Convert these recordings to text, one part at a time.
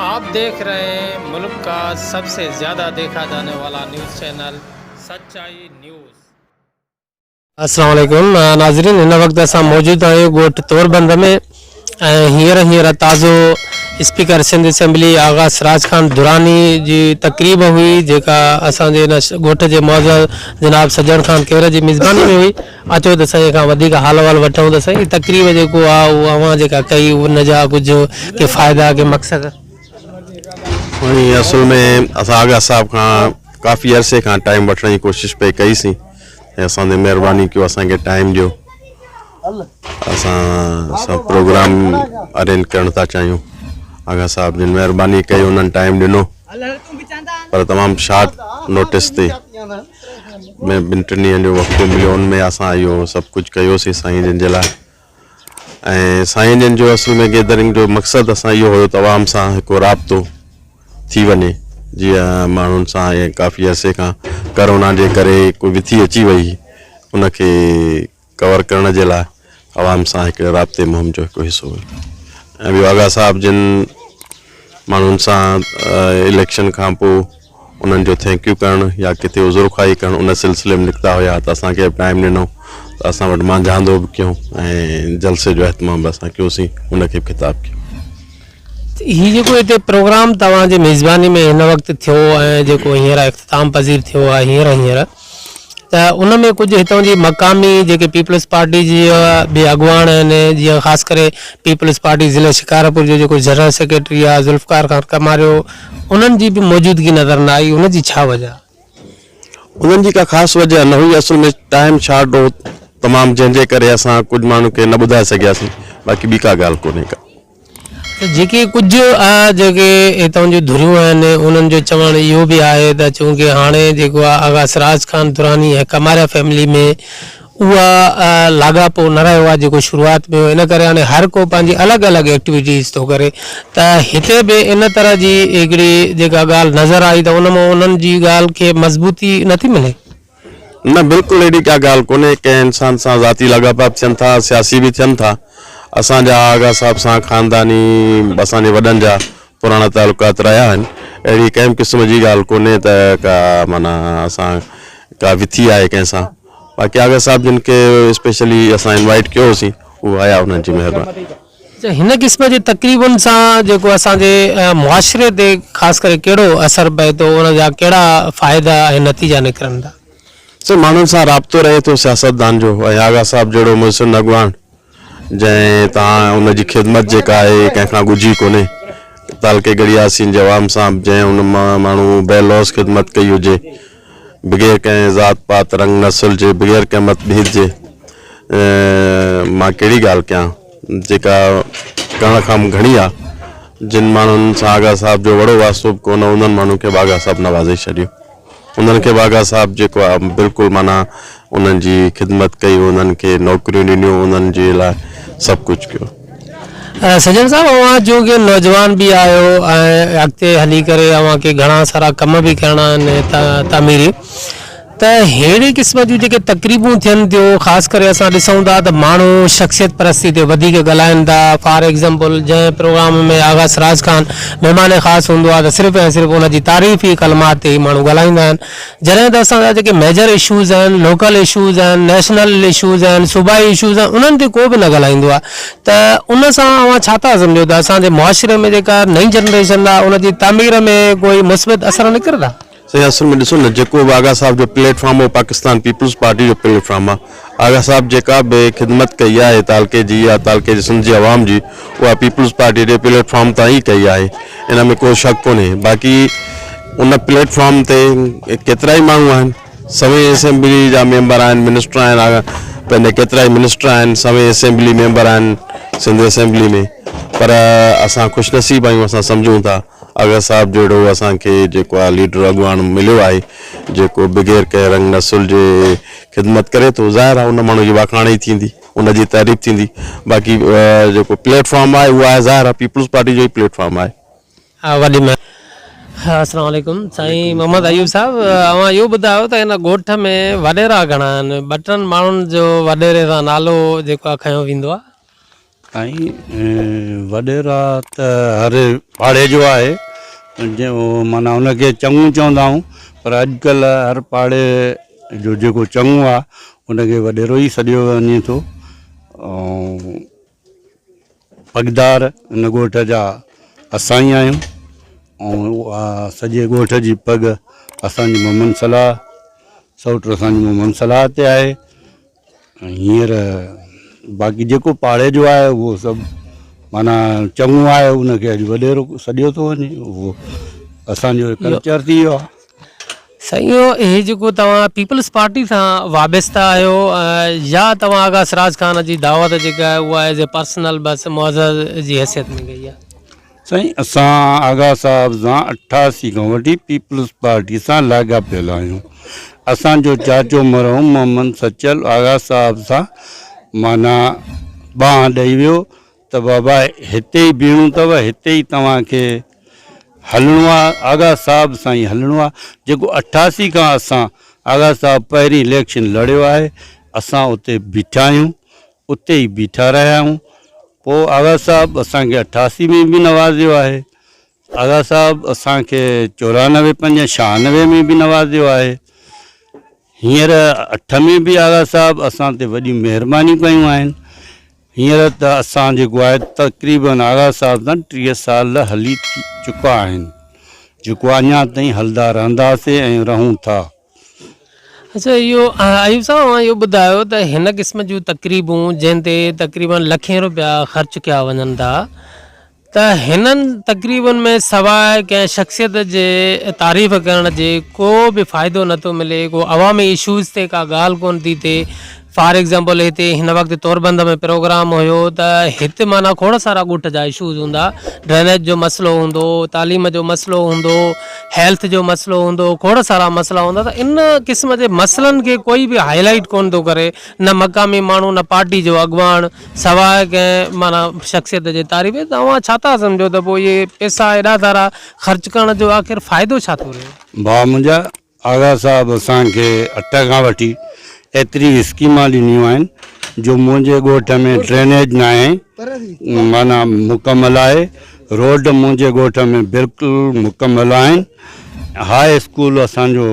آپ ديک رهي هين ملڪ ڪا سب سي زياده ديکا جاني والا نيوز چينل سچائي نيوز. السلام عليڪم ناظرين هن وقت اسان موجود آهيون ڳوٺ توربند ۾ ۽ هينئر هينئر تازو اسپيڪر سنڌ اسيمبلي آغا سراج خان دراني جي تقريب هئي جيڪا اسان جي هن ڳوٺ جي معزز جناب سڄڻ خان کير جي ميزباني ۾ هئي اچو ته سائين کان وڌيڪ حال احوال وٺون ته سائين تقريب جيڪو آ اهو اوهان جيڪا ڪئي ان جا ڪجهه ڪي فائدا ڪي مقصد. سائين اصل ۾ اسان آغا صاحب کان ڪافي عرصي کان ٽائيم وٺڻ جي ڪوشش پئي ڪئي سين ۽ اسان تي مهرباني ڪيو اسان کي ٽائيم ڏيو اسان سان پروگرام ارينج ڪرڻ ٿا چاهيون آغا صاحب جن مهرباني ڪئي انهن ٽائيم ڏنو پر تمام شارٽ نوٽس تي ۾ ٻن ٽن ڏينهن جو وقفو مليو ان ۾ اسان اهو سڀ ڪجهه ڪيوسين سائين جن جي لاء ۽ سائين جن جو اصل ۾ گيدرنگ جو مقصد اسان اهو هيو ته عوام سان هڪ رابطو ٿي وڃي جيئن ماڻهن سان ۽ ڪافي عرصي کان ڪرونا جي ڪري ڪو وٿي اچي وئي ان کي ڪور ڪرڻ جي لاء عوام سان هڪ رابطي مهم جو هڪ حصو هيو ۽ ٻيو آغا صاحب جن ماڻهن سان اليڪشن کان پوء انهن جو thank you ڪرڻ يا ڪٿي عذر خواهي ڪرڻ ان سلسلي ۾ نڪتا هيا ته اسان کي به ٽائيم ڏنو ته اسان وٽ مانجهاندو به ڪيون ۽ جلسي جو اهتمام به اسان ڪيوسين ان کي به خطاب ڪيو. هي جيڪو هتي پروگرام توهان جي ميزباني ۾ هن وقت ٿيو ۽ جيڪو هينئر اختتام پذير ٿيو آهي هينئر هينئر ته ان ۾ ڪجهه هتان جي مقامي جيڪي پيپلز پارٽي جي به اڳواڻ آهن جيئن خاص ڪري پيپلز پارٽي ضلعي شڪارپور جو جيڪو جنرل سيڪريٽري آهي ذوالفقار خان ڪماريو انهن جي به موجودگي نظر نه آئي ان جي ڇا وجه آهي؟ انهن جي ڪا خاص وجه نه هئي اصل ۾ ٽائيم شارٽ هو تمام جنهن جي ڪري اسان ڪجهه ماڻهن کي نه ٻڌائي سگهياسين باقي ٻي ڪا ڳالهه ڪونهي ڪا. ته جيڪي ڪجهه جيڪي هتان جون ڌريون آهن انهن جو چوڻ اهو به آهي ته چونڪه هاڻي جيڪو آهي آغا سراج خان دراني ۽ ڪماريا فيملي ۾ اها لاڳاپو نه رهيو آهي جيڪو شروعات ۾ هو ان ڪري هاڻي هر ڪو پنهنجي الڳ الڳ ايڪٽيوٽيز ٿو ڪري ته هتي به ان طرح جي هڪڙي جيڪا ڳالهه نظر آئي ته ان مان انهن جي ڳالهه کي مضبوطي نٿي ملي. نه بلڪل اهڙي ڪا ڳالهه ڪونهي ڪنهن انسان سان ذاتي لاڳاپا به ٿين ٿا سياسي به ٿين ٿا اسان جا آغا صاحب سان خانداني اسان جي وڏن جا پراڻا تعلقات رهيا آهن اهڙي ڪنهن به قسم جي ڳالهه ڪونهي ته ڪا معنيٰ اسان ڪا وٿي آهي ڪنهن سان باقي آغا صاحب جن کي اسپيشلي اسان انوائيٽ ڪيو هوسين هو آيا انهن جي مهرباني. هن قسم جي تقريبن سان جيڪو اسان جي معاشري تي خاص ڪري ڪهڙو اثر پئي ٿو ان جا ڪهڙا فائدا ۽ نتيجا نڪرن ٿا؟ سر ماڻهن سان رابطو رهي ٿو سياستدان جو ۽ آغا صاحب جهڙو محسن اڳواڻ جنهن تان ان جي خدمت جيڪا آهي ڪنهن کان ڳجهي ڪونهي تعلقي ڳڙهي ياسين جي عوام سان به جنهن ان ماڻهو بي لوث خدمت ڪئي هجي بغير ڪنهن ذات پات رنگ نسل جي بغير ڪنهن مت ڀيد جي مان ڪهڙي ڳالهه ڪيان جيڪا ڪرڻ کان به گهڻي آ. جن ماڻهن سان آغا صاحب جو وڙو واسطو به ڪونه هو انهن ماڻهن کي به آغا صاحب نوازي ڇڏيو. انهن کي به آغا صاحب جيڪو آ بلڪل معنيٰ انهن جي خدمت ڪئي انهن کي نوڪريون ڏنيون انهن جي لاء سڀ ڪجهه ڪيو. سڄڻ صاحب اوهان چونڪه نوجوان به آهيو ۽ اڳتي هلي ڪري اوهان کي گهڻا سارا ڪم به ڪرڻا آهن تعميري ته ههڙي قسم جون جيڪي تقريبون ٿين ٿيون خاص ڪري اسان ڏسون ٿا ته ماڻهو شخصيت پرستي تي وڌيڪ ڳالهائن ٿا فار ايگزامپل جنهن پروگرام ۾ آغا سراج خان مهمان خاص هوندو آهي ته صرف ۽ صرف ان جي تعريفي ڪلمات تي ئي ماڻهو ڳالهائيندا آهن جڏهن ته اسان جا جيڪي ميجر اشوز آهن لوڪل اشوز آهن نيشنل اشوز آهن صوبائي اشوز آهن انهن تي ڪو به نه ڳالهائيندو آهي ته ان سان اوهان ڇا ٿا سمجهو ته اسان جي معاشري ۾ جيڪا نئين جنريشن آهي ان جي تعمير ۾ ڪوئي مثبت اثر نڪرندا؟ سائين اصل ۾ ڏسو نه جيڪو به آغا صاحب جو پليٽ فارم هو پاڪستان پيپلز پارٽي جو پليٽ فارم آ آغا صاحب جيڪا به خدمت ڪئي آهي تعلقي جي يا تعلقي جي سنڌ جي عوام جي اها پيپلز پارٽي جي پليٽ فارم تان ئي ڪئي آهي ان ۾ ڪو شڪ ڪونهي باقي ان پليٽ فارم تي ڪيترائي ماڻهو آهن سوين اسيمبلي جا ميمبر آهن منسٽر آهن آغا پنهنجا ڪيترائي منسٽر آهن سوين اسيمبلي ميمبر آهن سنڌ اسيمبلي ۾ پر اسان خوش نصيب آهيون اسان سمجهون ٿا آغا صاحب جهڙو اسان کي جيڪو آ ليڊر اڳواڻ مليو آهي جيڪو بغير ڪنهن رنگ نسل جي خدمت ڪري ٿو ظاهر آ ان ماڻهو جي واکاڻ ئي ٿيندي ان جي تعريف ٿيندي باقي جيڪو پليٽ فارم آهي اهو آهي ظاهر آ پيپلز پارٽي جو ئي پليٽ فارم آهي. وڏي مهرباني. السلام عليڪم سائين محمد ايوب صاحب اوهان اهو ٻڌايو ته هن ڳوٺ ۾ وڏيرا گهڻا آهن ٻه ٽن ماڻهن جو وڏيري سان نالو جيڪو آهي کنيو ويندو آهي. سائين وڏيرا ته هر پاڙي جو آهي جنهن معنيٰ ان کي چڱو چوندا آهيون پر اڄڪلهه هر پاڙي جو جيڪو چڱو آهي ان کي وڏيرو ئي سڏيو وڃي ٿو ۽ پڳدار ان ڳوٺ جا اسان ئي آهيون ۽ اها سڄي ڳوٺ جي پڳ اسان جي محمد صلاح سئوٽ اسان جي محمد صلاح تي آهي ۽ هينئر باقي جيڪو پاڙي جو آهي اهو سڀ معنيٰ چڱو آهي ان کي اڄ وڏيرو سڏيو ٿو وڃي اهو اسانجو ڪلچر ٿي ويو آهي. سائين اهو هي جيڪو توهان پيپلز پارٽي سان وابسته آهيو يا توهان آغا سراج خان جي دعوت جيڪا آهي اها ايز اي پرسنل بس معزز جي حيثيت ۾ ڪئي آهي. سائين اسان آغا صاحب سان 88 کان وٺي پيپلز پارٽي سان لاڳاپيل آهيون اسان جو چاچو مرحوم محمد سچل آغا صاحب سان معنيٰ ٻانهن ڏئي ويو ته بابا هتي ئي بيهڻو اٿو هتي ئي توهان کي هلڻو آ آغا صاحب سان ئي هلڻو آ جيڪو 88 کان اسان آغا صاحب پهرين اليڪشن لڙيو آهي اسان اتي بيٺا آهيون اتي ئي بيٺا رهيا آهيون پوء آغا صاحب اسان کي 88 ۾ به نوازيو آهي آغا صاحب اسان کي 94 5 96 ۾ به نوازيو آهي هينئر 8 ۾ به آغا صاحب اسان تي وڏيون مهربانيون ڪيون آهن هينئر ته اسان جيڪو آهي تقريبن آغا صاحب سان 30 سال هلي چڪا آهن جيڪو اڃا تائين هلندا رهنداسين ۽ رهون ٿا. اڇا اهو ايوب صاحب اوهان اهو ٻڌايو ته هن قسم جون تقريبون جنهن تي تقريبن لکين روپيا خرچ ڪيا وڃن ٿا ته هنن تقريبن ۾ سواء ڪنهن شخصيت جي تعريف ڪرڻ جي ڪو به فائدو نه ٿو ملي، ڪو عوامي اشوز تي ڪا ڳالهه ڪونه ٿي ٿئي، فار ايگزامپل هتي هن وقت توربند ۾ پروگرام هيو ته هت معنيٰ کوڙ سارا ڳوٺ جا اشوز هوندا، ڊرينيج جو مسئلو هوندو، تعليم جو مسئلو هوندو، هيلٿ جو مسئلو هوندو، کوڙ سارا مسئلا هوندا ته ان قسم جي مسئلن کي ڪوئي به هائي لائيٽ ڪونه ٿو ڪري، نه مقامي ماڻهو نه پارٽي جو اڳواڻ. سواء ڪنهن معنيٰ شخصيت جي تعريف جي ته اوهان ڇا ٿا سمجهو ته پوء اهي پئسا ايڏا سارا خرچ ڪرڻ جو آخر فائدو ڇا ٿو رهيو؟ ڀاء منهنجا آغا صاحب اسان کي اٺ کان وٺي ايتري اسڪيمان ڏنيون آهن جو منهنجي ڳوٺ ۾ ڊرينيج ناهي معنيٰ مڪمل آهي روڊ منهنجي ڳوٺ ۾ بلڪل مڪمل آهن هاء اسڪول اسان جو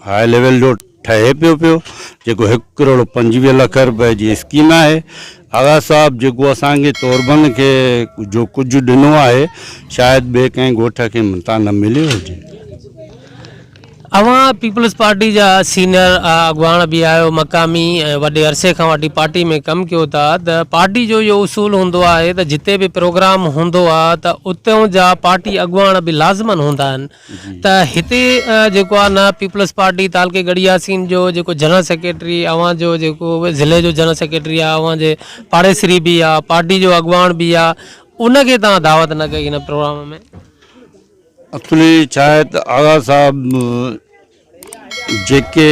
هاء ليول جو ٺهي پيو پيو جيڪو هڪ ڪروڙ 25 لک روپئي جي اسڪيم آهي آغا صاحب جيڪو اسان کي توربند کي جو ڪجهه ڏنو آهي شايد ٻئي ڪنهن ڳوٺ کي متان نه مليو هجي. اوهان پيپلز پارٽي جا سينئر اڳواڻ به آهيو مقامي ۽ وڏي عرصي کان وٺي پارٽي ۾ ڪم ڪيو ٿا ته پارٽي جو اهو اصول هوندو آهي ته جتي به پروگرام هوندو آهي ته اتون جا پارٽي اڳواڻ به لازمن هوندا آهن ته هتي جيڪو آ نه پيپلز پارٽي تعلقي ڳڙهي ياسين جو جيڪو جنرل سيڪريٽري اوهان جو جيڪو ضلعي جو جنرل سيڪريٽري آ اوهان جي پاڙيسري به آ پارٽي جو اڳواڻ به آ ان کي توهان دعوت نه ڪئي هن پروگرام ۾. اصلي ڇا آهي ته آغا صاحب جيڪي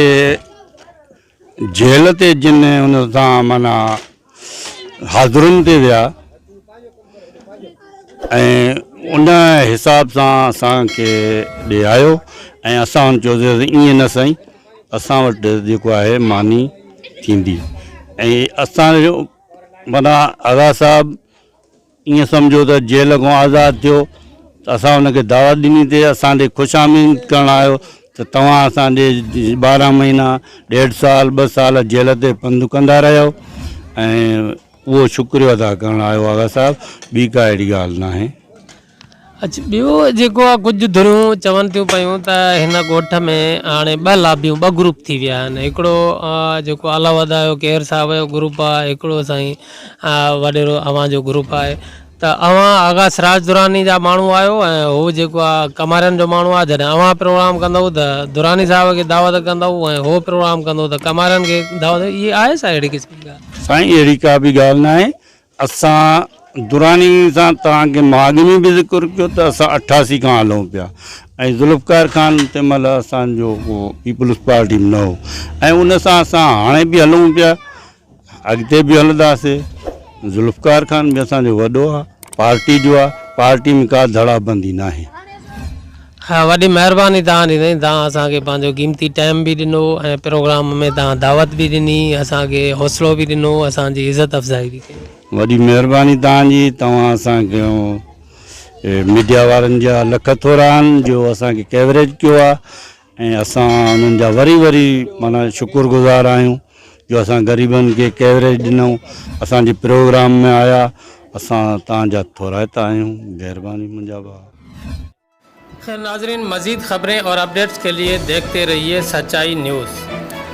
جيل تي جن ان سان معنيٰ حاضرن تي ويا ۽ ان حساب سان اسان کي ڏي آيو ۽ اسان ان چيو ائين نه سائين اسان وٽ جيڪو آهي ماني ٿيندي ۽ اسان جو معنيٰ آغا صاحب ائين سمجهو ته جيل کان آزاد ٿيو ته اسان ان کي دعوت ڏني ته اسان ڏي خوش آمديد ڪرڻ آيو ته توهان اسان ڏي 12 مهينا ڏيڍ سال 2 سال جيل تي پنڌ ڪندا رهيو ۽ اهو شڪريو ادا ڪرڻ آيو آغا صاحب ٻي ڪا اهڙي ڳالهه ناهي. اڇ ٻيو جيڪو آ ڪجهه ڌريون چون ٿيون پيون ته هن ڳوٺ ۾ هاڻي ٻه لابيون ٻه گروپ ٿي ويا آهن هڪڙو جيڪو اعليٰ وڌايو ڪير صاحب جو گروپ آ هڪڙو سائين وڏيرو اوهان جو گروپ آهي ته اوهان آغا سراج دراني جا ماڻهو آهيو ۽ هو جيڪو آ ڪمارين جو ماڻهو آ جڏهن اوهان پروگرام ڪندؤ ته دراني صاحب کي دعوت ڪندؤ ۽ هو پروگرام ڪندو ته ڪمارين کي دعوت اهي آهي ڇا اهڙي قسم جي ڳالهه؟ سائين اهڙي ڪا به ڳالهه ناهي اسان دراني سان توهان کي مان اڳ ۾ به ذڪر ڪيو ته اسان 88 کان هلون پيا ۽ ذوالفقار خان تنهن مهل اسان جو ڪو پيپلز پارٽي ۾ نه هو ۽ ان سان اسان هاڻي به هلون پيا اڳتي به هلنداسي ذوالفقار خان به اسان جو وڏو آهي پارٽي جو آهي پارٽي ۾ ڪا ڌڙا بندي ناهي. ها وڏي مهرباني توهان جي سائين توهان اسان کي پنهنجو قيمتي ٽائيم به ڏنو ۽ پروگرام ۾ توهان دعوت به ڏني اسان کي حوصلو به ڏنو اسان جي عزت افزائي به ڪئي. وڏي مهرباني توهان جي توهان اسان کي ميڊيا وارن جا لک ٿورا آهن جو اسان کي ڪيوريج ڪيو آهي ۽ اسان انهن جا وري وري معنيٰ شڪر گذار آهيون جو اسان غريبن کي ڪيوريج ڏنو اسان جي پروگرام ۾ آيا اسان توهان جا ٿورائتا آهيون مهرباني منهنجا ڀاء. خير ناظرين مزيد خبرين اور اپڊيٽس کے لئے ديکھتي رھيي سچائي نيوز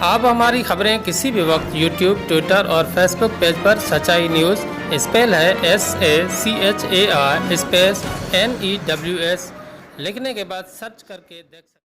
آپ ھماري خبرين ڪسي بھي وقت يوٽيوب ٽوئٽر اور فيسبوڪ پيج پر سچائي نيوز اسپيل ھي S A C H A I space N E W S لکھني کے بعد سرچ ڪر ڪي ديکھ سکتے.